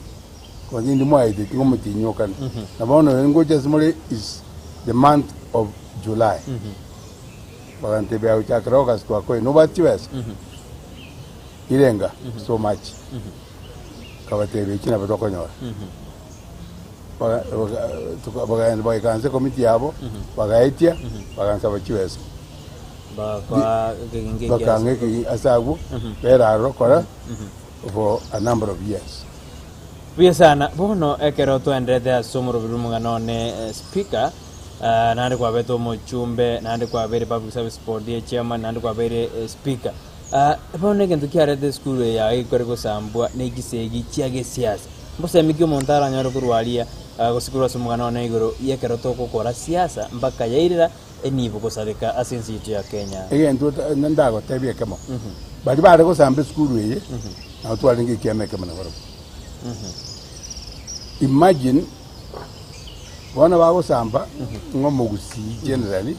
konya indi mwaetetie ng'a omotinyokane. Na bono oyo ngocha ase more is the month of July. Bagantebia gochakera August twakoire nobwate chibesa? Irenga so much. Nkabatebia ekio nabo tokonyora. Baga- baga- tuka- bakaenda bagaikaransa ekomiti yabo, bagaetia, bagansaba chibesa. Bakoa ekegingi ekiase. Bakanga ekegi ase agwo, bera aroro kora for a number of years. Buya sana. Bono ekero twaenderete ase omoroberi bw'omong'ana one eh, speaker, ah, naende kwabete omochumbe, naende kwabeire public service board echairman, naende kwabeire eh, speaker. Bono egento kiarete esukuru eye yaye gekore gosambwa ne chisegi chia gesiasa. Mbosemi ki omonto aranyore korwa aria gose korwa ase omogano one igoro y'ekero togokora siasa mpaka yairera enibo gosareka ase ense yaito ya Kenya? Egento ndagotebie ekemo, baria bare gosamba esukuru eye nabo twarenge ekiama ekemo nabarabwo. Imagine bono bagosamba ng'a omogusii generally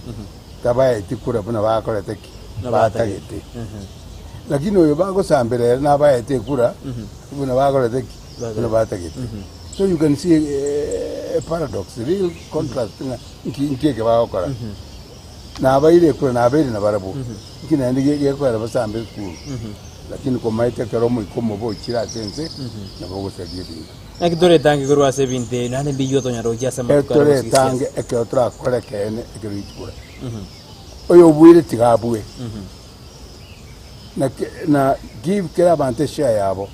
tabaeti kura buna bakorete ki? Batagete. Lakini oyo bagosambera ere nabaete ekura buna bakorete ki? Buna batagete. So you can see a paradox, real contrast ng'a nki nki eke bagokora. Nabaire ekura nabeire nabarabwo, nki naende gekoera basambe esukuru. Lakini komaete ekero omoika omobe ochire ase ense, nabo ogosaria ebinto. Naki toretange korwa ase ebinto ebi, naende mbiiywe tonyare gochia ase amatuko are gosigia Etoretange ekero torakore ekeene ekero gichikura. Oyobuire tiga abue. Na ke- na give kera abanto eshare yabo.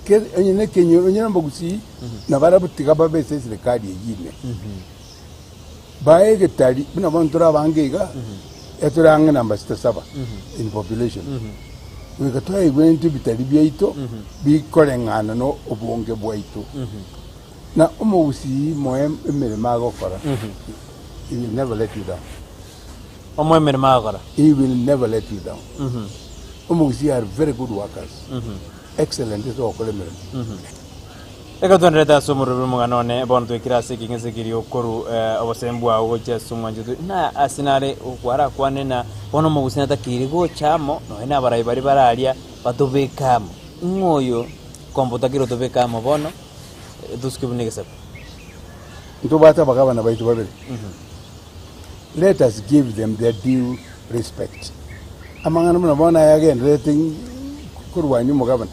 Ke- onye na ekenyoro onye na abagusii, nabarabwo tiga babe ase eserekari eyio ime. Bae egetari, buna bono tore abange iga, etore ang'e namba sita saba in population. Goika twaigwe intwe ebitari biaito bikoreng'ana na obonge bwaito. Na omogusii moe emeremo agokora, he will never let you down. Omoe emeremo agokora. He will never let you down. Omogusii are very good workers, excellent ase ogokora emeremo. Ekero twenderete ase omorweri bw'omogano one, bono twaikire ase ekeng'ese keria okoru obosemia bwao gochia ase omwanchete na ase nare okwarakwane na bono omogusii natakeire gocha amo nonya na abarai baria bare aria. Batobeke amo. Ng'o oyo kombotakire otobeke amo bono, tosuke buna egesaku? Ntobwate abagabana baito babere. Let us give them their due respect. Amang'ana buna bono aya agendererete korwania omogabana,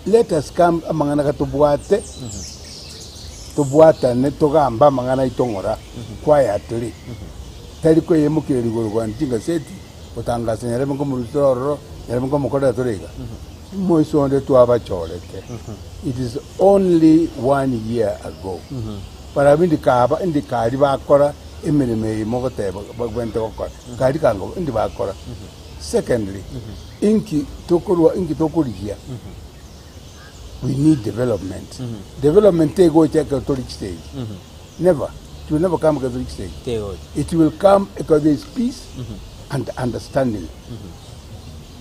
let us come amang'ana gatobwate, tobwatane togambe amang'ana aito ng'ora quietly, tari koyemokereria igoro kogenda chingaseti. Gotangasa nyarebe nkomorusia ororo, nyarebe nkomokorera tore iga. Moise onde twabachorete, it is only one year ago. Barabwo ndikaba ndikari bakora emeremo eye mogoteba bagwenerete gokora, kari kango ndi bakora. Secondly, inki tokorwa inki tokorigia? We need development. Development tegocha ekero tori chisegi. Never. It will never come ekero tori chisegi. Tegocha. It will come ekero there is peace and understanding.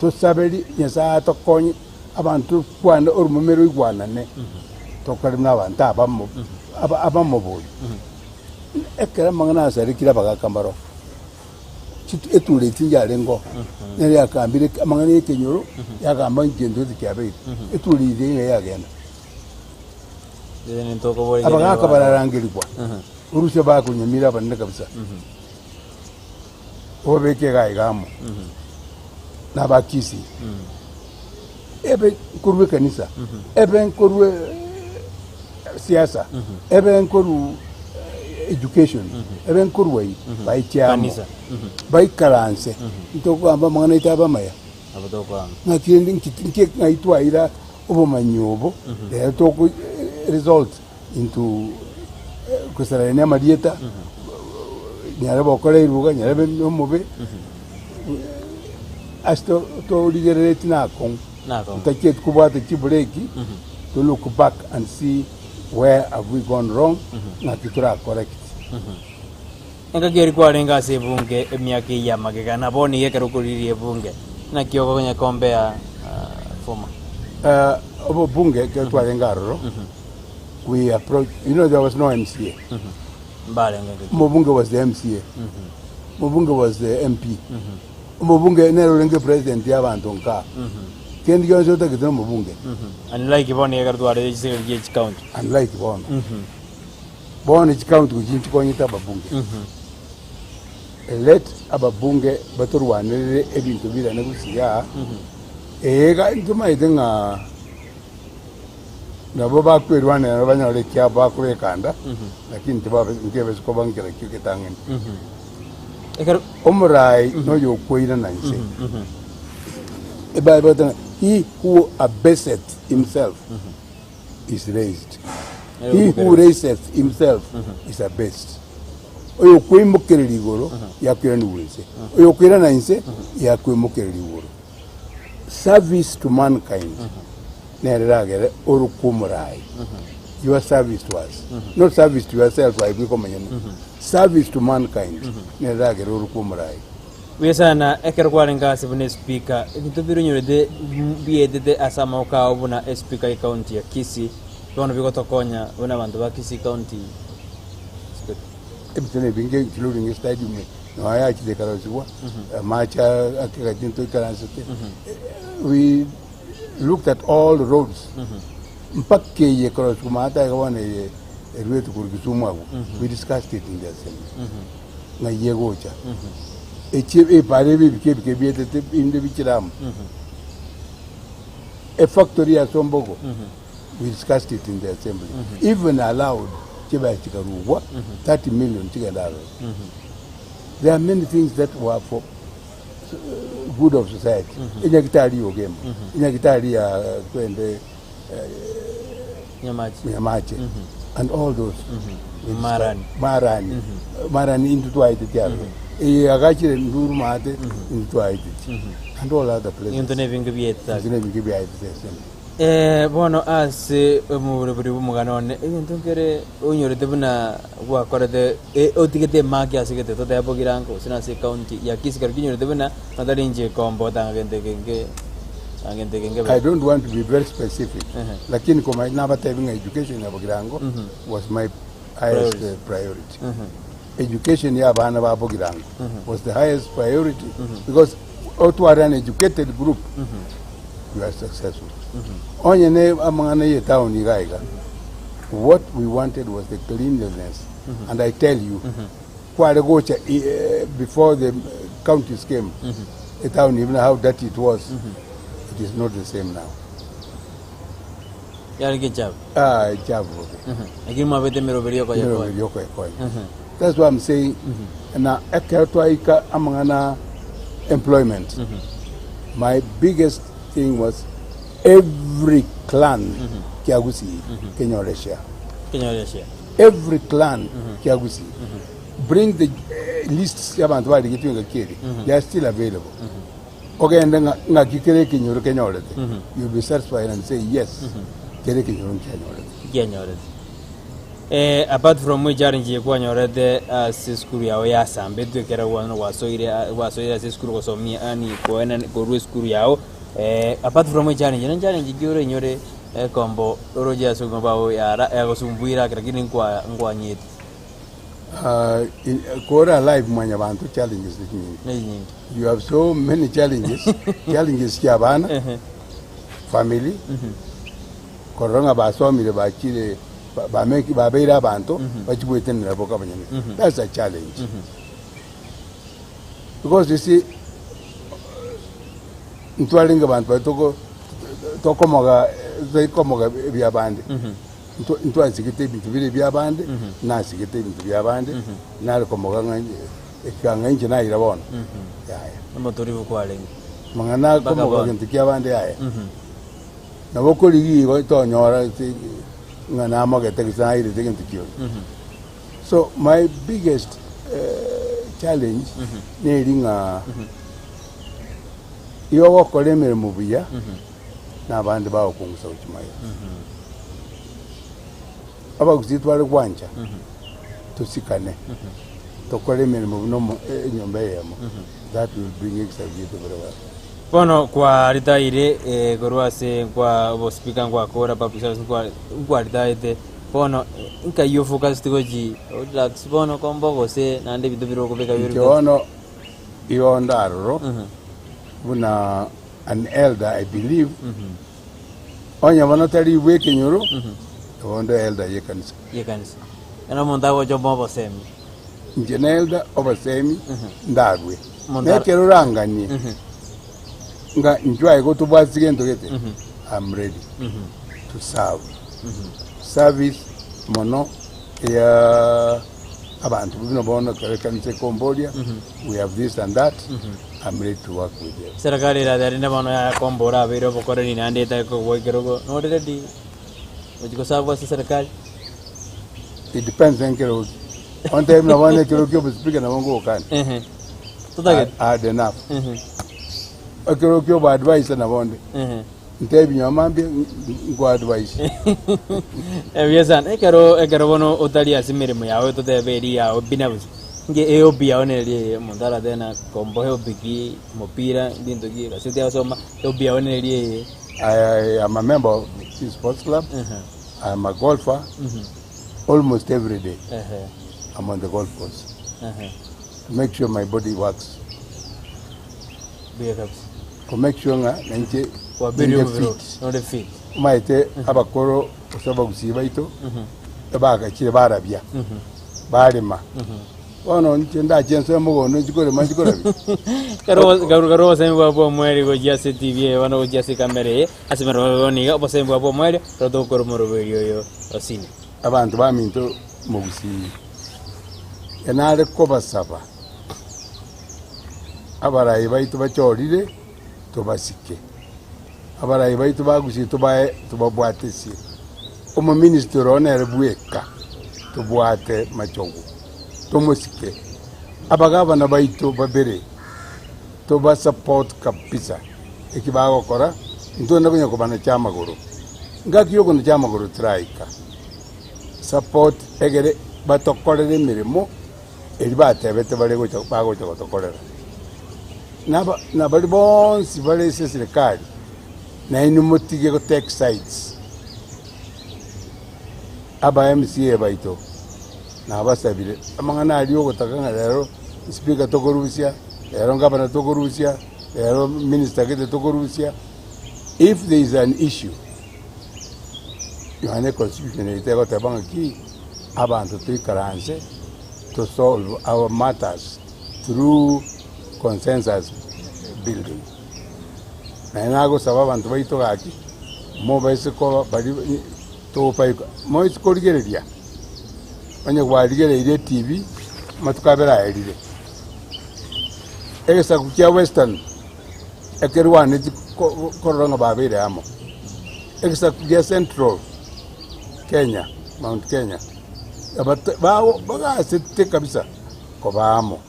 Tosaberi Nyasaye atokonye abanto kwane oromeme roigwanane tokore buna abanto abamo aba- abamobori. Ekero amang'ana asarekire abagaka mbaro chitu etura eti yarengeo nere yakambire amang'ana ya ekenyoro yagamba egento gete kiabeire etura eye nigo yagenda. Abagaaka bararangerigwa, orusia bakonyamira abanene kabisa, obabeke iga iga amo na abakisii, ebe nkorwa ekanisa, ebe nkorwa siasa, ebe nkorwa education, ebe nkorwa eyio, baiche amo, Kanisa. baikaranse, ntokogamba amang'ana aito abe amaya. Nabo tokoamba. Ng'aki rende nki nki ng'ai twaira obomanyi obo, rero toko result into gosarania amarieta, nyarebe okore eruga, nyarebe na omobe, ase to torigereretie na akong'u. Nakong'u. Totachieti kobwata chibreki, to look back and see where have we gone wrong, ng'aki tora correct. Engaki eria kwarenge ase ebunge emiaka eyio y'amagega, na bono iga ekero okoriria ebunge, naki okonya kombea former? Obobunge ekero twarenge aroro, we approach, you know there was no MCA. Mbarenge engaki. Omobunge was the MCA. Omobunge was the MP. Omobunge nere orenge president ya abanto nkaa. Kende gionsi otagete na omobunge. Unlike bono iga ekero twarenge chisegeri chia chicounty. Unlike bono. Bono chikaunti gochia nchikonyete ababunge. Let ababunge batorwanerere ebinto birane gusii aa, eega ntomaete ng'a nabo bakwerwanera banyore ekiabo bakobeka anda, lakini tibabe nkebesa koba nkera ekio getang'ani. Ekero Omorai noyo okweirana inse. Ebible egoteba ng'a he who abaseth himself is raised. He who raiseth himself is abased. Oyokoimokereria igoro yakoiranigwa inse, oyokoirana inse yakoimokereria igoro. Service to mankind nere eragere orokwe omorai. Your service to us, not service to yourself aye bweka omonyene. Service to mankind nere eragere orokwe omorai. Buya sana ekero kwarenge ase buna espeaker, ebinto biria onyorete bietete ase amaboko ao buna espeaker ye county ya Kisii, bono bigotokonya buna abanto ba Kisii county. Ebinto nebinge including estadium nonya yachire ekarosiwa, amache ake ntoikaransete, we looked at all roads mpaka eye ekarosiwa maate iga bono eye eruete korwa Kisumu abwo, we discussed it in the assembly. Ng'ai egocha? Echi ebare ebi ebike ebike bietete binde bichire amo. Efactory ya Sombogo, we discussed it in the assembly. Even allowed chibesa chikarugwa 30 million chigenda aroro. There are many things that were for good of society. Enyagitari ya Ogembo, enyagitari ya kwende Nyamache. Nyamache and all those Marani. Marani Marani intwe twaeteti aroro eye agachire nduru maate intwe twaeteti and all other places Ebinto nebinge bietete Ebinto nebinge biaetete ase Eh, bono ase omoborobori bw'omogano one, egento nkere onyorete buna gwakorete e- otigete emaki ase egete totebe bogirango gose nase ecounty ya Kisii kero kinyorete buna notari inche komba otanga gento eke nke Gento eke nkebe. I don't want to be very specific, Ehe. lakini koma nabatebi ng'a education ya Bogirango was my highest Priority. priority. Education ya abana ba Bogirango was the highest priority because otware an educated group. you are successful. Onye ne amang'ana ye town iga iga, what we wanted was the cleanliness and I tell you, kware gocha before the counties came, etown even how dirty it was, it is not the same now. Yare echafu. Ah, echafu bobe. Lakini mwabete emeroberi yokoyekonya. Emeroberi yokoyekonya. That's why I'm saying, na ekero twaika amang'ana employment, my biggest thing was every clan kia Gusii kenyore share. Kenyore share. Every clan kia Gusii. Bring the lists ya abanto barigetwe engaki ere, they are still available. Ogende ng'a ng'aki kere ekenyoro kenyorete, you'll be satisfied and say yes, kere ekenyoro nkianyorete. Nkianyorete. Eh, apart from echallenge eye kwanyorete ase esukuru yao yasambetwe ekero bono gwasoire a gwasoire ase esukuru gosomia yaani koena korwa esukuru yao, apart from echallenge, ne challenge ki orainyore ekombo oroche ase obogima bwao yara yagosumbuire ake lakini nkwa nkwanyete? Kore alive mwanyabanto challenges ne chinyinge. Ne chinyinge. You have so many challenges, challenges chia abana, family, korora ng'a basomire bachire ba- bameki babeire abanto bachie goetenenera boka abanyene. That's a challenge. Because you see, ntwarenge abanto baria toko tokomoga tokomoga ebia abande. Ntwa ntwasigete ebinto bire ebia abande, nasigete ebinto bia abande, nare komoga ng'a ekanga inche naira bono, yaya. Omotoribu kwarenge. Mang'ana Mpaka akomoga bono. gento kia abande yaya. Nabo okorigia igo tonyora ase ng'a namogete gose nairete gento kionsi. So my biggest challenge neri ng'a igo ogokora emeremo buya, na abande bagokongusa gochia magega. Abagusii tware gwancha tosikane, tokore emeremo buna omo enyomba eyemo, that will bring exaltation very well. Bono kwaritaire korwa ase nkwa obospeaker ngwakora public service nkwa nkwaritaete bono nkai ofocused gochi orelax bono komba gose naende ebinto bire okobeka Inche bire bono igo onde aroro buna an elder I believe onye bono tari bw'ekenyoro igo onde elder y'ekanisa. Y'ekanisa. Ekero omonto agocha omoe obosemi. Inche ne elder obosemi ndarue. Omonto Na ara- ekero oranganie ng'a inchuo aye gotobwatisi gento gete, I'm ready to serve. Service mono ya abanto buna bono ekero ekanisa ekomboria, we have this and that, I'm ready to work with them. Serikali erabe rende bono yakombora abeire obokoreri naende etari kogwa ekerogo, nore ready gochia gosabwa ase serikali? It depends enkero ki. Ontebie buna bono ekero kia obospeaker nabo ngogokania. Ehe. Totagete. I had enough. Ehe. Ekero kia oboadvisor nabo nde. Ehe. Ntebi nyuma mambia nkoadvise. Ebuya sana. Ekero ekero bono otari ase emeremo yao totebe eria yao binafsi, inki ehobby yao neri eye omonto aratebe na komboa ehobby ki, omopira, ebinto ki, egazeti agosoma, ehobby yao neri eye. I am a member of Kisii Sports Club. Ehe. I am a golfer almost every day. Ehe. I'm on the golf course Ehe. to make sure my body works. Buya kabisa. Ko make sure ng'a nainche Kwabeire ninde omobere oo, fit. nore fit. Omanyete abakoro gose abagusii baito ebagachire barabia, barema. Bono inche ndache nsoe mogondo nchi korema nchi korabia. Karo karo karo obosemi bwa bw'omweri gochia ase TV eye bono gochia ase ekamera eye ase emeroberi bono iga obosemi bwa bw'omweri ekero togokora omoroberi oyo osini. Abanto baminto mogusii, enare kobasaba abarai baito bachorire tobasike, abarai baito bagusie tobae tobabwatesie, omominister oro nere bweka tobwate machogu, tomosike, abagavana baito babere tobasupport kabisa eki bagokora, intwe konya kobanacha amagoro, ngaki yokonacha amagoro teraika, support egere batokorere emeremo eria batebete bare gocha bagocha gotokorera. Naba nabaria bonsi bare ase eserekari, nainwe motige go take sides. Aba MCA baito, nabasabire, amang'ana aria ogotaka ng'a rero speaker tokorusia, rero gavana tokorusia, rero minister gete tokorusia. If there is an issue, nonya ne constitution yaito egoteba ng'aki abanto toikaranse to solve our matters through consensus building. Naye nagosaba abanto baito gaki, mobaise koba baria tobaika moise korigereria, onye kwarigereirie etibi amatuko abere aerire, egesaku kia western ekerwaneti korora ng'a babeire amo, egesaku gia central Kenya, Mount Kenya, bagasete kabisa koba amo,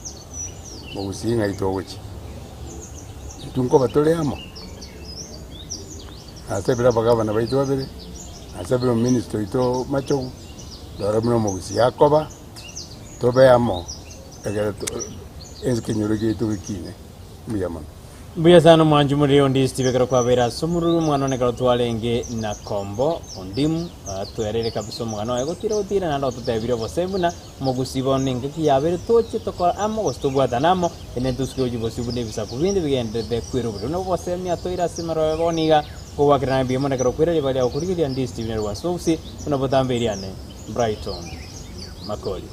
mogusii ng'ai togochia, intwe nkoba tore amo? Nasabire abagavana baito babere, nasabire omominister oito Machogu, ndore buna omogusii akoba, tobe amo ekero ekenyoro giaito gekine. Mbuya mono. Mbuya sana omwanchi omoriri onde Steve ekero kwabeire ase omoruru omwana one ekero twarenge na kombo ondimu atwerire kabisa omogano oye gotira gotira naende ototebirie obosemi buna omogusii bono engaki yabeire toche tokore amo gose tobwatane amo ere ntosuke gochia bosio buna ebisaku binde bigendererete kwerwa buna obosemi atoire ase emerobe bono iga kogwakera naye mbuya mono ekero okoiraria baria gokorigereria ndi Steve Nyarwasi Obusii buna botambe eriane Brighton Makori.